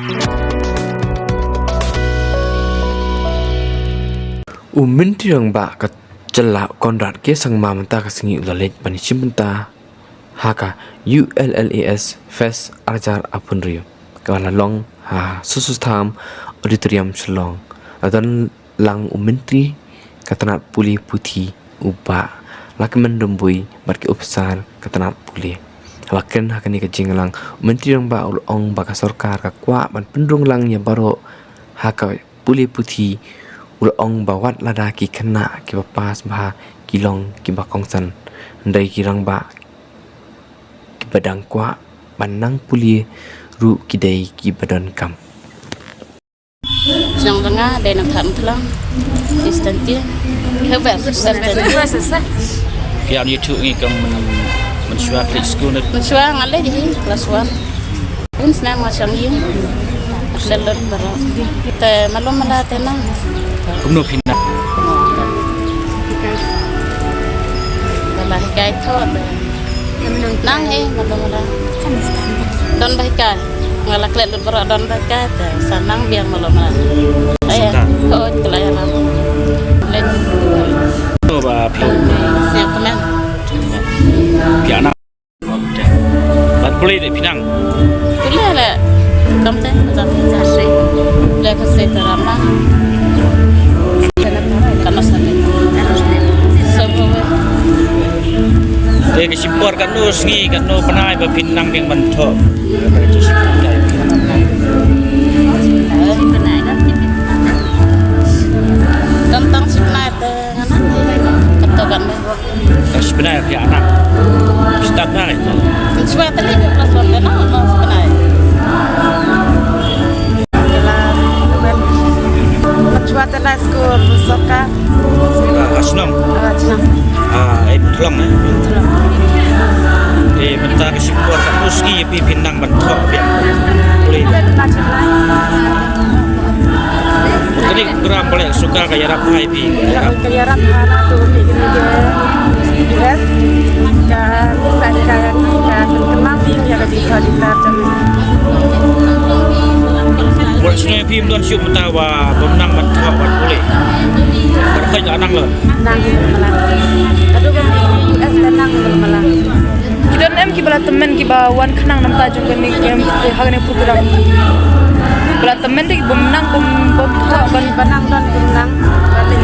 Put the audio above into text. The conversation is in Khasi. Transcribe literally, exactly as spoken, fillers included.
U Myntri Rangbah ka jylla Conrad K Sangma mynta ka sngi u la leit ban ïashim bynta ha ka U L L A S Fest ar hajar arphew hynriew kaba la long ha Sossotham Auditorium Shillong. La don lang u Myntri ka tnat pule puthi u Bah Lahkmen Rymbui bad ki ophisar ka tnat pule. Haba kren ha kane ka jingïalang, u Myntri Rangbah u la ong ba ka sorkar ka kwah ban pynrung lang ïa baroh ha ka pule puthi. U la ong ba wat lada ki khynnah kiba pass bha ki long kiba kongsan, hynrei ki rangbah kiba dang kwah ban nang pule ruh ki dei kiba donkam. Shnong jong nga dei na Thadmuthlong, Eastern Tier. Heber, Eastern Tier. Ki on YouTube ngi kong men, men shuwa klik school net. Men shuwa nga leh hi class one. Bun snem nga shong ïing. Leh lut baroh. Te malu mala te nang. Kumno phi nang? Ba la hikai tho te. Nang hi malu mala. Don ba hikai. Nga la klet lut baroh don ba hikai te. Sa nang biang malu mala. Ai. Ko te la ïalam. Leh. Kumno ba phi? Siap kemen. Phi anak. Ban pule de phi nang. Pule le. Kam te, kam te. Le ka se ta rama. Kana sa le. So bo. Te ka shipor katno sngi katno bnai ba phi nang ding ban thoh. Kam tang shipnai te. Kato kan me. Ka shipnai ka anak. Start na ito. Shwa tali ko plus one na no shipnai. Shwa tali school sorkar. Ah, ka shnong. Ah, shnong. Ah, eh, Puthlong, eh. Puthlong. Eh, mynta ka shipor ka tu ski pi pindang ban thok pia. Boleh. Kita ni program boleh suka ka yarap hai pi. Ka yarap hana tu pi kini ke. Yes. Ka ka ka ka kemang pi ya ka jingkha di tar jam. Boleh sini pi mdon siup mata wa bom nang ban thok ban boleh. Berkai ka nang lo. Nang malang. Kadu ka U S ka nang malang. Ki don em kiba la tymmen kiba wan khnang namta jong kane kem ha kane program. Ba la tymmen de bym nang bym bym thok ban ba nang don bym nang. Ba te